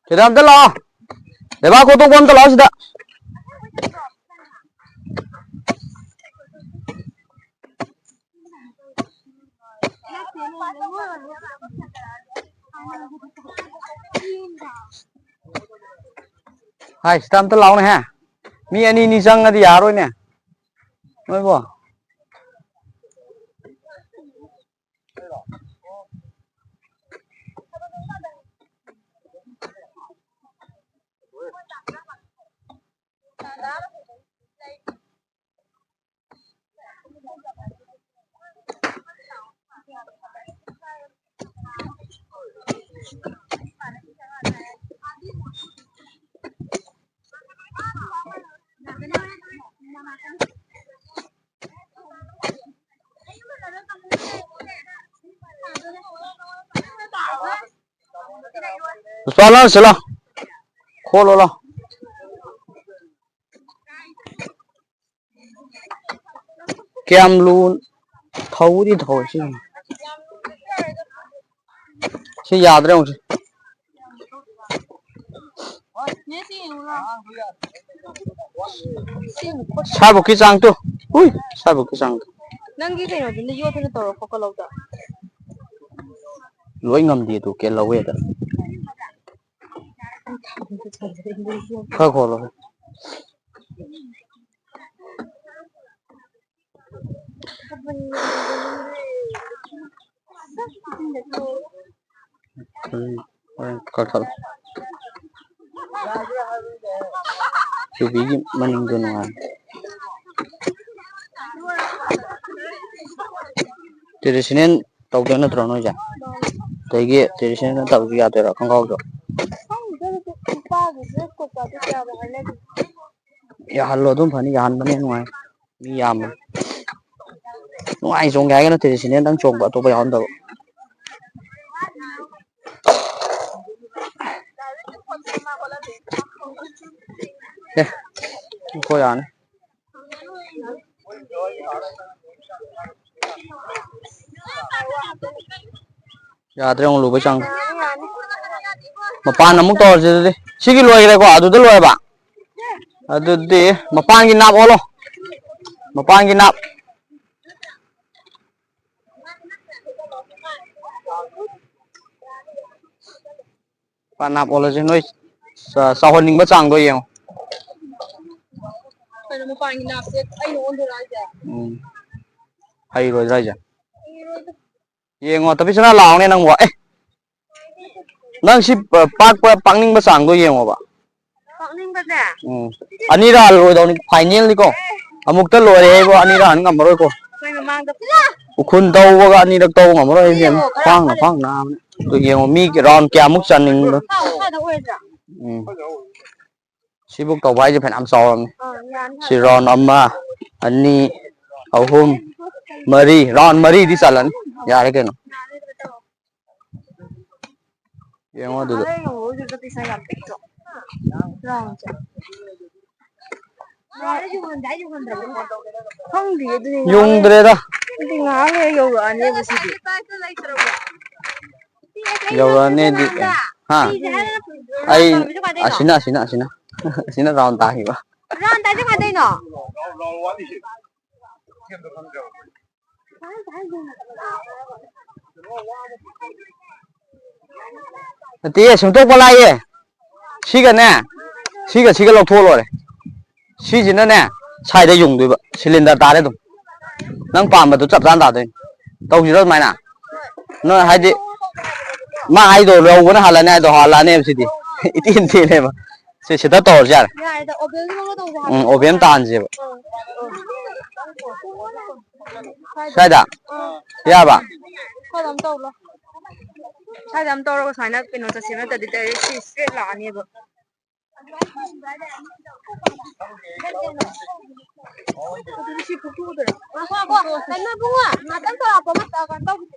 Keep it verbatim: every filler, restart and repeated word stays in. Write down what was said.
ꯁꯤꯗ ꯑꯝꯇ ꯂꯥꯛꯑꯣ꯫ ꯂꯩꯕꯥꯛ ꯀꯣꯠꯊꯣꯛꯄ ꯑꯝꯇ ꯂꯥꯛꯑꯣ ꯁꯤꯗ꯫ ꯍꯥꯏ, ꯁꯤꯗ ꯑꯝꯇ ꯂꯥꯛꯑꯣꯅꯦꯍꯦ꯫ ꯃꯤ ꯑꯅꯤ ꯑꯅꯤ ꯆꯪꯉꯗꯤ ꯌꯥꯔꯣꯏꯅꯦ꯫ ꯅꯣꯏꯕꯣ꯫ ꯄꯨꯁꯄꯥ, ꯂꯥꯎ ꯁꯤꯂꯥꯎ꯫ ꯈꯣꯠꯂꯣ ꯂꯥꯎ꯫ ꯀꯌꯥꯝ ꯂꯨ-, ꯊꯧꯗꯤ ꯊꯧꯋꯦ ꯁꯤ꯫ ꯁꯤ ꯌꯥꯗ꯭ꯔꯦ ꯑꯃꯨꯛꯁꯦ꯫ ꯁ꯭ꯋꯥꯏꯕꯨꯛꯀꯤ ꯆꯥꯡ ꯇꯨ꯫ ꯎꯏ, ꯁ꯭ꯋꯥꯏꯕꯨꯛꯀꯤ ꯆꯥꯡ ꯇꯨ꯫ ꯅꯪꯒꯤ ꯀꯩꯅꯣꯗꯨꯅ ꯌꯣꯠꯇꯨꯅ ꯇꯧꯔꯣ, ꯈꯣꯠꯀꯠꯂꯧꯗ꯫ ꯂꯣꯏ ꯉꯝꯗꯦ ꯑꯗꯨ ꯀꯦꯜꯍꯧꯋꯦꯗ꯫ ꯈꯔ ꯈꯣꯠꯂꯣ꯫ ꯎꯝ, ꯍꯣꯔꯦꯟ ꯀꯛꯊꯠꯂꯣ꯫ ꯌꯨꯕꯤꯒꯤ ꯃꯅꯤꯡꯗꯣ ꯅꯨꯡꯉꯥꯏ꯫ Traditional ꯇꯧꯗꯣꯏ ꯅꯠꯇ꯭ꯔꯣ ꯅꯣꯏꯁꯦ? ꯑꯗꯒꯤ traditional ꯅꯠꯇꯕꯁꯨ ꯌꯥꯗꯣꯏꯔꯣ ꯈꯣꯡꯒ꯭ꯔꯥꯎꯁꯨ? ꯈꯪꯗꯦꯗ, ꯑꯗꯨꯗꯤ ꯅꯨꯄꯥꯒꯤ dress ꯀꯣꯠꯄ ꯑꯗꯨ ꯀꯌꯥꯕꯨ ꯍꯥꯏꯅꯗꯦ꯫ ꯌꯥꯍꯜꯂꯣ, ꯑꯗꯨꯝ ꯐꯅꯤ, ꯌꯥꯍꯟꯕꯅ ꯍꯦꯟꯅ ꯅꯨꯡꯉꯥꯏ꯫ ꯃꯤ ꯌꯥꯝꯕꯅꯤ꯫ ꯅꯨꯡꯉꯥꯏ ꯆꯣꯡꯒꯦ ꯍꯥꯏꯔꯒꯅ ꯇ꯭ꯔꯦꯗꯤꯁꯅꯦꯜꯗꯪ ꯆꯣꯡꯕ, ꯑꯇꯣꯞꯄ ꯌꯥꯎꯍꯟꯗꯕ꯫ ꯑꯦ, ꯑꯩꯈꯣꯏ ꯌꯥꯅꯤ꯫ ꯌꯥꯗ꯭ꯔꯦ, ꯑꯃꯨꯛ ꯂꯨꯕꯩ ꯆꯥꯡ꯫ ꯃꯄꯥꯟ ꯑꯃꯨꯛ ꯇꯧꯔꯁꯤ ꯑꯗꯨꯗꯤ꯫ ꯁꯤꯒꯤ ꯂꯣꯏꯈ꯭ꯔꯦꯀꯣ, ꯑꯗꯨꯗ ꯂꯣꯏꯔꯕ? ꯑꯗꯨꯗꯤ ꯃꯄꯥꯟꯒꯤ ꯅꯥꯞ ꯑꯣꯜꯂꯣ꯫ ꯃꯄꯥꯟꯒꯤ ꯅꯥꯞ꯫ ꯄꯥꯟꯅꯥꯞ ꯑꯣꯜꯂꯁꯦ, ꯅꯣꯏ ꯆꯥ-, ꯆꯥꯎꯍꯟꯅꯤꯡꯕ ꯆꯥꯡꯗꯣ ꯌꯦꯡꯉꯣ꯫ ꯀꯩꯅꯣ, ꯃꯄꯥꯟꯒꯤ ꯅꯥꯞꯁꯦ ꯑꯩꯅ ꯑꯣꯟꯗꯣꯏꯔꯣ ꯍꯥꯏꯁꯦ? ꯎꯝ꯫ ꯍꯩꯔꯣꯏꯗ꯭ꯔꯥ ꯍꯥꯏꯁꯦ? ꯌꯦꯡꯉꯣ, ꯇꯄꯤꯁꯅꯥ ꯂꯥꯛꯑꯣꯅꯦ ꯅꯪꯕꯣ꯫ ꯑꯦ! ꯅꯪ ꯁꯤ ꯄ-, ꯄꯥꯛꯄ, ꯄꯥꯛꯅꯤꯡꯕ ꯆꯥꯡꯗꯣ ꯌꯦꯡꯉꯣꯕ꯫ ꯄꯥꯛꯅꯤꯡꯕꯁꯦ? ꯎꯝ꯫ ꯑꯅꯤꯔꯛ ꯍꯜꯂꯣꯏꯗꯧꯅꯤ, ꯐꯥꯏꯅꯦꯜꯅꯤꯀꯣ꯫ ꯑꯃꯨꯛꯇ ꯂꯣꯏꯔꯦ ꯍꯥꯏꯕꯣ, ꯑꯅꯤꯔꯛ ꯍꯟ ꯉꯝꯃꯔꯣꯏꯀꯣ꯫ ꯑꯩꯈꯣꯏ ꯃꯃꯥꯡꯗ ꯎꯈꯨꯟ ꯇꯧꯕꯒ ꯑꯅꯤꯔꯛ ꯇꯧꯕ ꯉꯝꯃꯔꯣꯏ ꯏꯕꯦꯝꯃ꯫ ꯌꯦꯡꯉꯣ, ꯈꯔ ꯈ꯭ꯋꯥꯡꯅ ꯈ꯭ꯋꯥꯡ ꯅꯥꯕꯅ꯫ ꯑꯗꯨ ꯌꯦꯡꯉꯣ, ꯃꯤ ꯔꯥꯎꯟ ꯀꯌꯥꯃꯨꯛ ꯆꯟꯅꯤꯡꯕ꯭ꯔꯣ? ꯈ꯭ꯋꯥꯡ ꯃꯈꯥꯗ ꯑꯣꯏꯗ꯭ꯔꯥ? ꯎꯝ꯫ ꯁꯤꯕꯨꯛ ꯇꯧꯕ ꯍꯥꯏꯁꯦ ꯐꯅꯌꯥꯝ ꯆꯥꯎꯔꯕꯅꯤ꯫ ꯑꯥ, ꯌꯥꯅꯤ꯫ ꯁꯤ ꯔꯥꯎꯟ ꯑꯃ, ꯑꯅꯤ, ꯑꯍꯨꯝ, ꯃꯔꯤ꯫ ꯔꯥꯎꯟ ꯃꯔꯤꯗꯤ ꯆꯜꯂꯅꯤ꯫ ꯌꯥꯔꯦ ꯀꯩꯅꯣ꯫ ꯌꯦꯡꯉꯣ ꯑꯗꯨꯗ꯫ ꯑꯗ ꯌꯦꯡꯉꯣ, ꯑꯗꯨꯗ ꯄꯩꯁꯥ ꯌꯥꯝ ꯄꯤꯛꯇ꯭ꯔꯣ? ꯔꯥꯎꯟꯁꯦ꯫ ꯈꯪꯗꯤꯌꯦ, ꯑꯗꯨꯗꯤ ꯉꯥꯏꯍꯥꯛ ꯌꯨꯡꯗ꯭ꯔꯦꯗ꯫ ꯑꯗꯨꯗꯤ ꯉꯥꯏꯍꯥꯛ ꯂꯩꯔ ꯌꯧꯔꯛꯑꯅꯦꯕ ꯁꯤꯗꯤ꯫ ꯌꯧꯔꯛꯑꯅꯦꯗꯤ꯫ ꯍꯥ? ꯑꯩ ꯑꯁꯤꯅ, ꯑꯁꯤꯅ, ꯑꯁꯤꯅ꯫ ꯑꯁꯤꯅ ꯔꯥꯎꯟ ꯇꯥꯈꯤꯕ꯫ ꯔꯥꯎꯟ ꯇꯥꯏꯁꯦ ꯀꯃꯥꯏꯅ ꯇꯧꯔꯤꯅꯣ? ꯅꯠꯇꯦꯌꯦ, ꯁꯦꯝꯗꯣꯛꯄ ꯂꯥꯛꯏꯌꯦ꯫ ꯁꯤꯒꯅꯦ, ꯁꯤꯒ ꯁꯤꯒ ꯂꯧꯊꯣꯛꯑ ꯂꯣꯏꯔꯦ꯫ ꯁꯤꯁꯤꯅꯅꯦ, ꯁ꯭ꯋꯥꯏꯗ ꯌꯨꯡꯗꯣꯏꯕ, ꯁꯤꯂꯤꯟꯗꯔ ꯇꯥꯔꯦ ꯑꯗꯨꯝ꯫ ꯅꯪ ꯄꯥꯝꯕꯗꯨ ꯆꯞ ꯆꯥꯅ ꯇꯥꯗꯣꯏꯅꯤ꯫ ꯇꯧꯁꯤꯔꯣ ꯑꯗꯨꯃꯥꯏꯅ? ꯅꯣꯏ ꯍꯥꯏꯗꯤ, ꯃꯥ ꯍꯥꯏꯗꯣ ꯂꯧꯕꯅ ꯍꯥꯜꯂꯅꯤ ꯍꯥꯏꯗꯣ ꯍꯥꯜꯂꯛꯑꯅꯦꯕ ꯁꯤꯗꯤ꯫ ꯏꯇꯦꯟ ꯇꯦꯜꯂꯦꯕ꯫ ꯁꯤ ꯁꯤꯗ ꯇꯧꯔꯁꯨ ꯌꯥꯔꯦ꯫ ꯌꯥꯔꯦꯗ, ꯑꯣꯕꯦꯜꯒꯤ ꯃꯑꯣꯡꯗ ꯇꯧꯁꯦ ꯍꯥꯏꯕ꯫ ꯎꯝ, ꯑꯣꯕꯦꯜ ꯇꯥꯍꯟꯁꯦꯕ꯫ ꯑꯥ, ꯑꯥ꯫ ꯁ꯭ꯋꯥꯏꯗ? ꯑꯥ꯫ ꯌꯥꯕ? ꯁ꯭ꯋꯥꯏꯗ ꯑꯃ ꯇꯧꯔꯣ꯫ ꯁ꯭ꯋꯥꯏꯗ ꯑꯃ ꯇꯧꯔꯒ ꯁꯨꯃꯥꯏꯅ ꯀꯩꯅꯣ ꯆꯠꯁꯦ, ꯅꯠꯇ꯭ꯔꯗꯤ direct ꯁꯤ straight ꯂꯥꯛꯑꯅꯦꯕ꯫ ꯉꯥꯏꯈꯣ, ꯉꯥꯏꯈꯣ꯫ ꯀꯩꯅꯣ ꯏꯕꯨꯡꯉꯣ, ꯉꯥꯛꯇꯪ ꯇꯧꯔꯛꯄ ꯑꯃ ꯀꯩꯅꯣ ꯇꯧꯈꯤꯒꯦ꯫